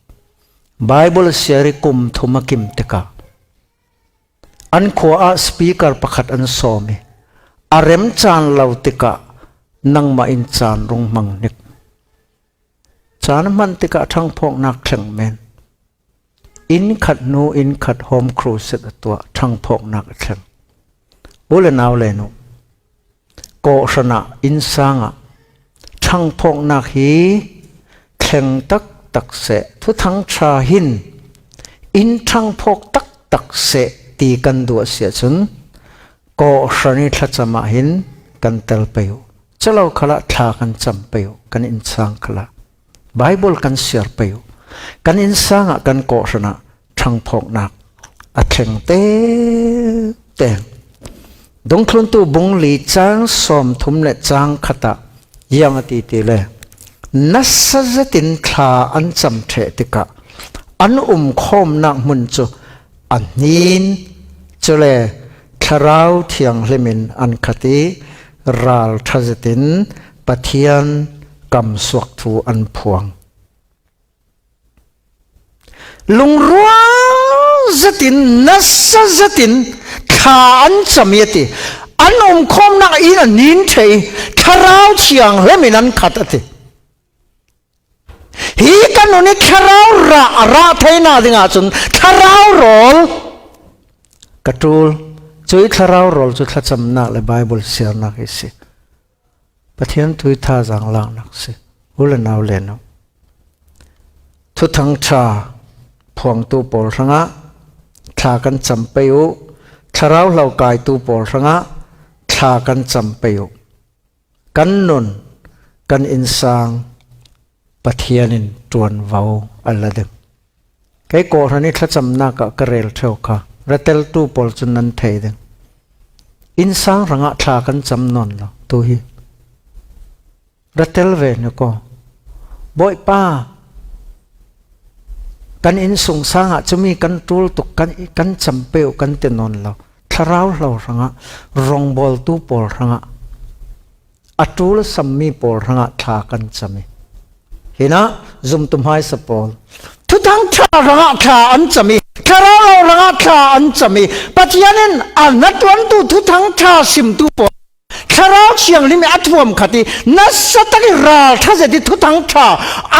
Bible a siar i kum thum a kim tikah an khua ah speaker pakhat an sawm i, a rem caan lo tikah nangmah in caan rung hmang hnik. Caan a hman tikah ṭhangphawknak thleng men. Inn khat hnu inn khat home crusade a tuah, ṭhangphawknak a thleng. U le nau le nu, kawhhran ah, innsang ah ṭhangphawknak hi thleng taktak seh, thuthang ṭha hin in ṭhangphawk taktak seh ti kan duh a si ahcun, kawhhran i thlacam ah hin kan tel pei uh. Calo khalah thla kan cam pei uh, kan innsang khalah Bible kan siar pei uh. Kan innsang ah, kan kawhhran ah ṭhangphawknak a thleng tengteng. Dungthluntu bung li cang sawmthum le cang khat ah ziang a ti ti le, nasa zetin thla an cam ṭheh tikah an umkhawmnak hmun cu a hnin, cule Thlarau Thianghlim in an khat i ralṭha zetin Pathian kamsuak thu an phuang. Lungrual zetin, nasa zetin thla an cam i a ti. An umkhawmnak inn a hnin ṭheh i Thlarau Thianghlim in an khat a ti. Hi ka nun i thlarau rah a rah theinak dingah cun thlarau rawl ka ṭul. Cuih thlarau rawl cu thlacamnak le Baibal siarnak hi si. Pathian thu i thazaang laknak si. U le nau le nu, Thuthang ṭha phuangtu pawl hrangah thla kan cam pei uh. Thlarau hlokaitu pawl hrangah thla kan cam pei uh. Kan nun, kan innsang Pathian in ṭuanvo a la ding. Kei kawhhran i thlacamnak ah ka rel ṭheu kha, ra teltu pawl cun nan thei ding. Innsang hrangah thla kan cam nawn lo, tu hi. Ra tel ve ni ko. Bawipa, kan innsungsang ah cumi kan ṭul tuk, kan, kan cam pei uh kan ti nawn lo. Thlarau hlo hrangah, rawngbawltu pawl hrangah, a ṭul a sammi pawl hrangah thla kan cam i, hinah zumtu hmaisa pawl Thuthang ṭha hrangah thla an cam i, thlarau hlo hrangah thla an cam i, Pathian in a hnaṭuantu Thuthang ṭha simtu pawl Thlarau Thianghlim i a thuam khat i, nasa tak i ralṭha zet i Thuthang ṭha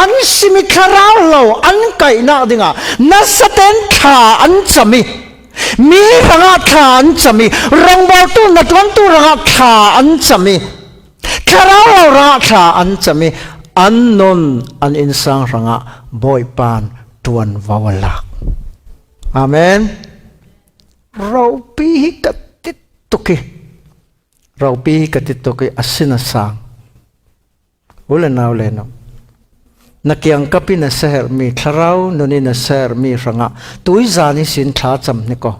an sim i, thlarau hlo an kaihnak dingah nasa ten thla an cam i, mi hrangah thla an cam i, rawngbawltu hnaṭuantu hrangah thla an cam i, thlarau hlo hrangah thla an cam i, an nun, an innsang hrangah Bawipa in ṭuanvo a lak. Amen. Ropi hi ka ti tuk i, ropi hi ka ti tuk i, a sin a sang. U le nau le nu, na kiangkap i na seherhmi, thlarau nun i na seherhmi hrangah tuizan ihsin thla cam ni ko.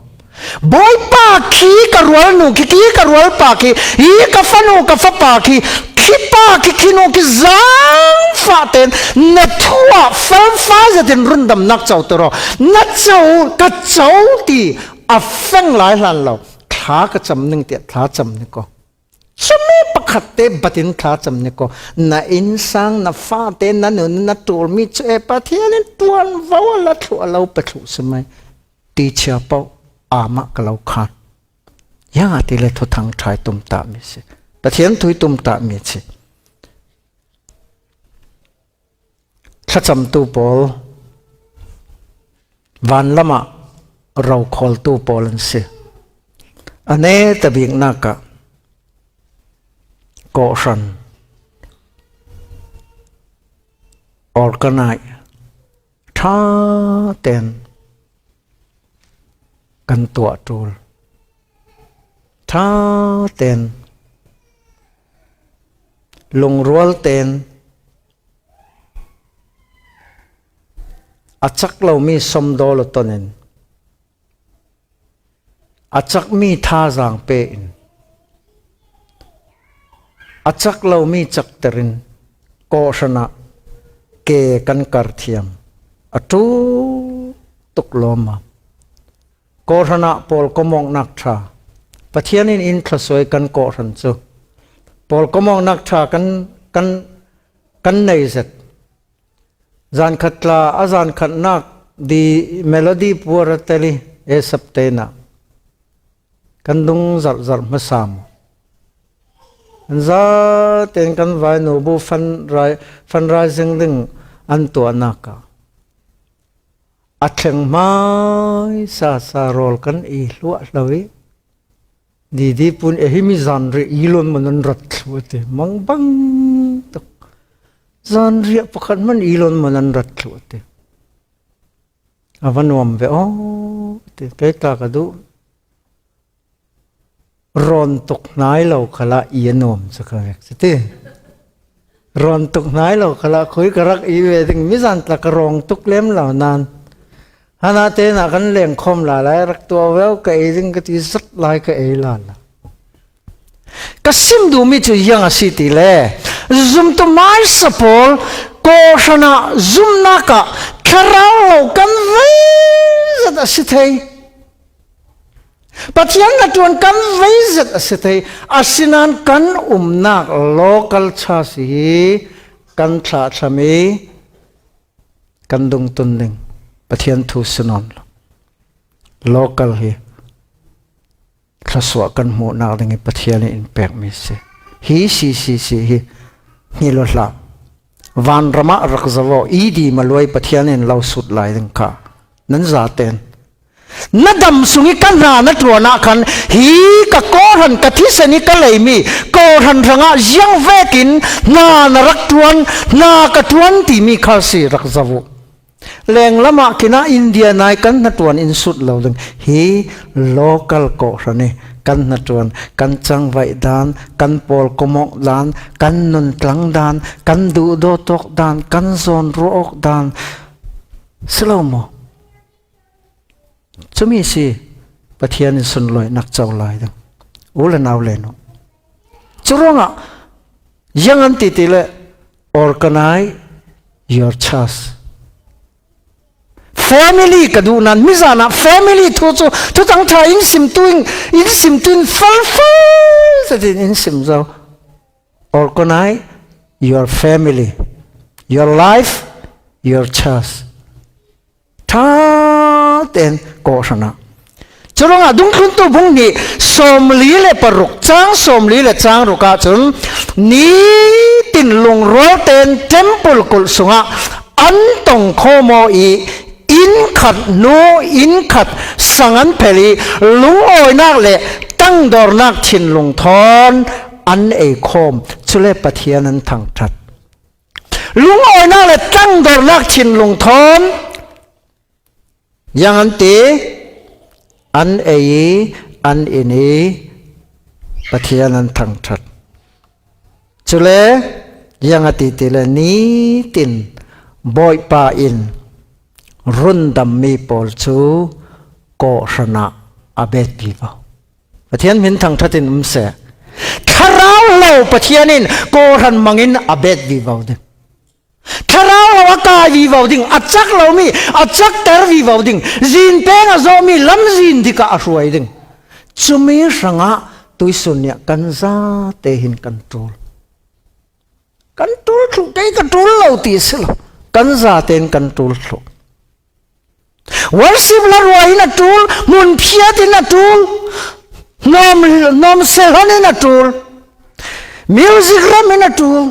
Bawipa, khi ka rualnu khi, khi ka rualpa khi, hi ka fanu ka fapa khi, khi pa khi, khi nu khi zangfah ten na thu ah felfai zetin rundamnak co ter aw. Na co, ka co ti a feng lai hlan lo. Thla ka cam ning tiah thla cam ni ko. Cumi pakhat te batin thla cam ni ko. Na innsang, na fate, na nun, na ṭulmi cu e Pathian in ṭuanvo a la thluh, a lo pe thluh si mai. Ti chia paoh, amah ka lo khan. Ziangahtile Thuthang ṭha i tumtahmi si. Pathian thu i tumtahmi si. Thlacamtu pawl, vanlamah rokhawltu pawl an si. A netabiknak ah kawhhran, organize ṭha ten kan tuah ṭul. Ṭha ten, lungrual ten, a cak lomi somdawl a ton in, a cakmi thazaang pe in, a cak lomi cakter in kawhhran ah ke kan kar thiam a ṭul tuk lawm a. Kawhhran ah pawlkomawknak ṭha, Pathian in in thlawsuai kan kawhhran cu pawlkomawknak ṭha kan, kan, kan nei zet. Zankhat tla a zankhatnak di melody puar a tel i, e sapte in ah kan dung zarh zarh hmasa maw? Kan zaten kan vainu bu fundrai-, fundraising ding an tuahnak ah a thleng hmaisa sa rawl kan i hluah hlo i, Didi pun e, himi zanriah i lon maw nan rat thluh a ti, mangbang tuk. Zanriah pakhat hman i lon maw nan rat thluh a ti. A va nuam ve aw a ti, kei tla ka duh. Rawn tuk hnai lo khalah i a nuam cu ka vek si ti. Rawn tuk hnai lo khalah khui ka rak i ve ding, mizan tla ka rawng tuk lem lo nan. Hana tein ah kan lengkhawm lai lai, rak tuah ve aw ka ei ding ka ti zat lai ka ei lala. Ka sim duhmi cu ziang a si ti le, zumtu hmaisa pawl kawhhran ah zumnak ah thlarau lo kan vei zet a si thei. Pathian hnaṭuan kan vei zet a si thei. Asinain kan umnak local church hi kan thlahthlam i kan dungtun ding Pathian thu si nawn lo. Local hi thluasuah kan hmuhnak ding i Pathian in in pekmi si. Hi C C C hi hngilh hlah. Vanram ah rak zoh aw, i di maluai Pathian in lo sut lai ding kha nan zaten na dam sung i ka hna na ṭuan ah khan hi ka kawhhran, ka thisen i ka leimi kawhhran hrangah ziang vekin hna na rak ṭuan, hna ka ṭuan timi kha si rak zoh uh. Lenglam ah khin ah India nai kan hnaṭuan in sut lo ding. Hi local kawhhran i kan hnaṭuan, kan cangvaih dan, kan pawl komawk dan, kan nuntlang dan, kan duhdaw tawk dan, kan zawn ruah awk dan si lo maw? Cumi si Pathian in sunlawinak co lai ding. U le nau le nu. Curuangah ziang an ti ti le, organize your church. Family ka duh nan, mizan ah family thu cu Thuthang ṭha in simtu in, in simtu in felfel zetin in sim zo. Organize your family, your life, your church. Ṭha tein kawhhran ah. Curuangah Dungthluntu bung hnih sawmli le paruk, cang sawmli le cang ruk ah cun nitin lungrual tein temple kulh sungah an tong khawm aw i inn khat hnu inn khat sang an phel i lungawinak le tangdornak thinlung thawn an ei khawm. Cule Pathian an thangṭhat. Lungawinak le tangdornak thinlung thawn ziang an ti, an ei i, an in i, Pathian an thangṭhat. Cule ziang a ti ti le nitin Bawipa in rundammi pawl cu kawhhran ah a bet vivo. Pathian hmin thangṭhat in um seh. Thlarau lo Pathian in kawhhran hmangin a bet vivo ding. Thlarau lo a kai vivo ding, a cak lomi a cakter vivo ding, zin peng a zawhmi lamzin dik ah a hruai ding. Cumi hrangah tuisun nih kan zate hin kan ṭul. Kan ṭul thluh, kei ka ṭul lo ti si lo, kan zate in kan ṭul thluh. Worship la ruah in a ṭul, hmunphiat in a ṭul, nawm, nawmse hlon in a ṭul, music ram in a ṭul,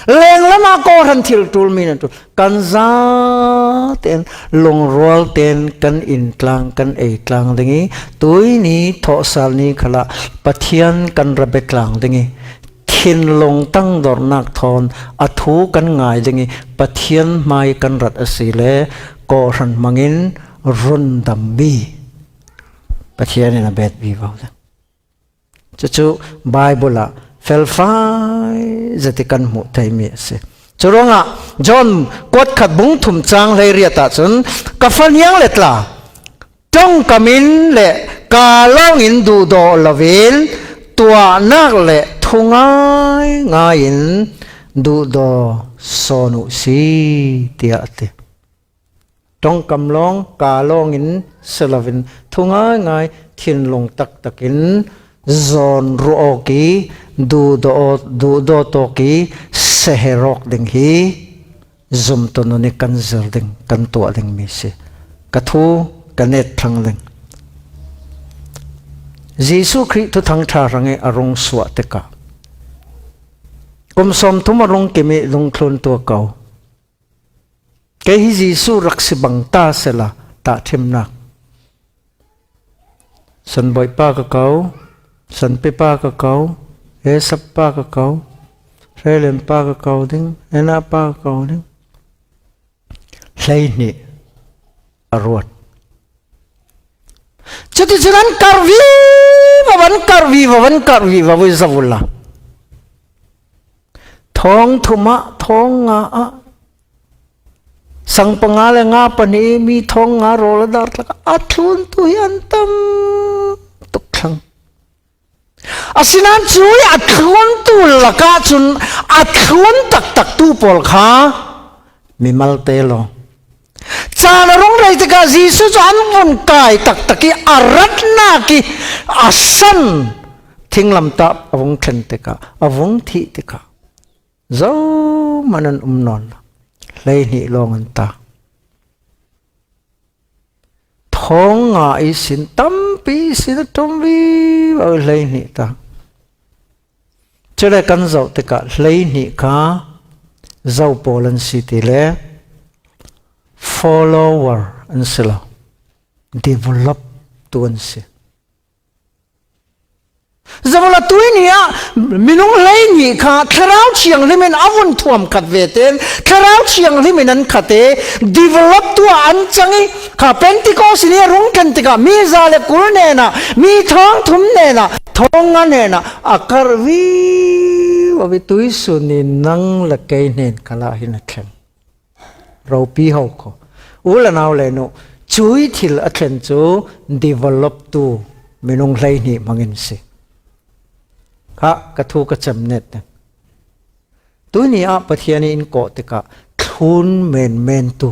lenglam ah kawhhran thil ṭulmi in a ṭul. Kan zate in lungrual tein kan inn tlang, kan ei tlang ding i, tuini thawhsal ni khalah Pathian kan ra bia tlang ding i, thinlung tangdornak thawn a thu kan ngai ding i Pathian hmai kan rat a si le kawhhran hmangin rundammi Pathian in a bet vivo ding. Cucu Baibal ah felfai zet i kan hmuh theimi a si. Curuangah John kuat khat bung thum cang hleiriat ah cun, ka faniang le tla, ṭongkam in le kaa lawng in duhdaw loin tuahnak le thungai ngai in duhdaw sawn uh si, tiah a ti. Ṭongkam lawng, kaa lawng in si loin thungai ngai thinlung taktak in zawn ruah awk i duhdaw, duhdaw tawk i seher awk ding hi zumtu nun i kan zir ding, kan tuah dingmi si. Ka thu ka net thlang ding. Jesuh Khrih Thuthang ṭha hrang i a rung suah tikah kum sawmthum a rung kim i dungthluntu a ko. Kei hi Jesuh rak si bang ta sehla tahṭhimnak. Sanbawipa ka ko, Sanpipa ka ko, Esappa ka ko, Hrelenpa ka ko ding, Enapa ka ko ding. Hleihnih a ruat. Cuticun an karh vivo, an karh vivo, an karh vivo i zoh uhla. Thawng thum ah, thawng nga ah, sang panga le nga pahnih mi thawng nga rawl a dar tlak ah a thluntu hi an tam tuk thlang. Asinain cui a thluntu lakah cun a thlun taktaktu pawl kha mimalte law. Caan a rung rei tikah Jesuh cu an vun kai taktak i a ratnak i a san thinglamtah a vung thlen tikah, a vung thih tikah, zohman an um nawn lo. Hleihnih lawng an ta. Thawng nga ihsin, tampi ihsin a ṭum vivo i hleihnih ta. Cule kan zoh tikah hleihnih kha zo pawl an si ti le follower an si lo, develop tu an si. Zola tuini ah minung hleihnih kha Thlarau Thianghlim in a vun thuam khat ve tein Thlarau Thianghlim in an khat e, develop tu ah an cang i kha Pentecost ni a rung thlen tikah mi za le kul hnenah, mi thawng thum hnenah, thawng nga hnenah a karh vivo i tuisun i nang le kei hnen khalah hin a thleng. Ropi ho kho. U le nau le nu, cui thil a thlen cu develop tu minung hleihnih hmangin si. Kha ka thu ka cem net ding. Tuini ah Pathian in in kawh tikah thlun menmen tu,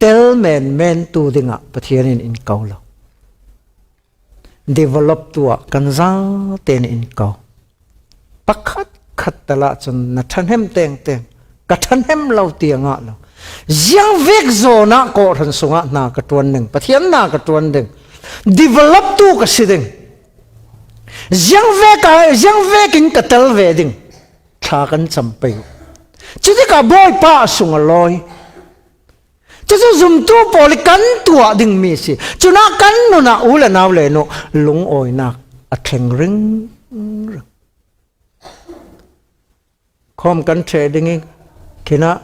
tel menmen tu dingah Pathian in in ko lo. Develop tu ah kan zaten in ko. Pakhat khat tal ah cun na ṭhahnem tengteng, ka ṭhahnem lo tiang ah lo. Ziangvek zawn ah kawhhran sungah hna ka ṭuan ding, Pathian hna ka ṭuan ding, develop tu ka si ding. Ziangvek ah, ziangvek in ka tel ve ding, thla kan cam pei uh. Cutikah Bawipa a sung a lawi. Cucu zumtu pawl i kan tuah dingmi si. Cunah kan nun ah u le nau le nu lungawinak a thleng ringring. Khawm kan ṭheh ding i khinah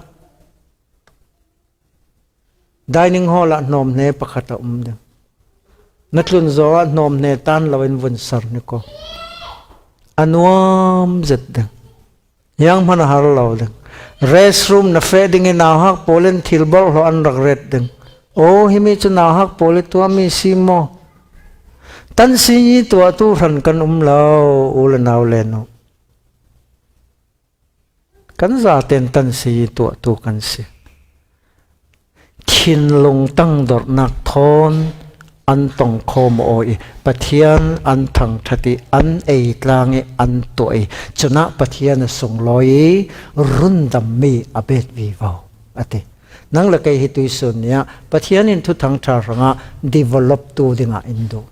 dining hall ah hnawmhne pakhat a um ding. Na tlun zaw ah hnawmhne tan lo in vun ser ni ko. A nuam zet ding. Hiang hman a har lo ding. Restroom na feh ding i nauhak pawl in thil borhhlawh an rak ret ding. Aw, himi cu nauhak pawl i tuahmi si maw? Tansi i tuahtu hran kan um lo, u le nau le nu. Kan zaten tansi i tuahtu kan si. Thinlung tangdorhnak thawn an tongkhawm aw i Pathian an thangṭhat i an ei tlang i an tuah i cunah Pathian a sunglawi i rundammi a bet vivo a ti. Nang le kei hi tuisun ni ah Pathian in Thuthang ṭha hrangah develop tu dingah in duh.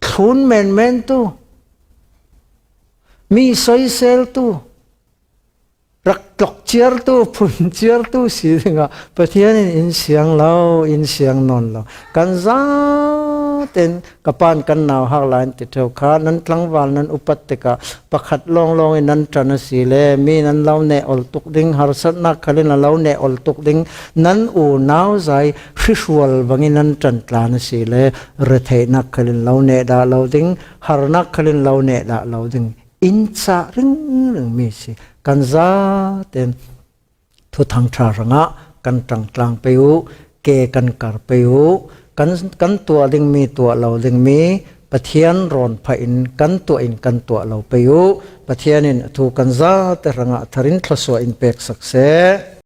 Thlun menmen tu, mi soisel tu, rak tlok ciartu, phun ciartu si dingah Pathian in in siang lo, in siang nawn lo. Kan zaten ka pan kan nauhak lai an ti ṭheu kha, nan tlangval nan upat tikah pakhat lawnglawng in nan ṭan a si le, mi nan lo neh ol tuk ding, harsatnak khal in a lo neh ol tuk ding, nan unau zai hrihrual bangin nan ṭan tlan a si le, retheihnak khal in lo neh dah lo ding, harnak khal in lo neh dah lo ding. In cah ringring mi si. Kan zaten Thuthang ṭha hrangah kan ṭangtlang pei uh, ke kan kar pei uh, kan, kan tuah dingmi tuah lo dingmi Pathian rawn phah in kan tuah in kan tuah lo pei uh. Pathian in a thu kan zate hrangah thar in thluasuah in pek sak seh.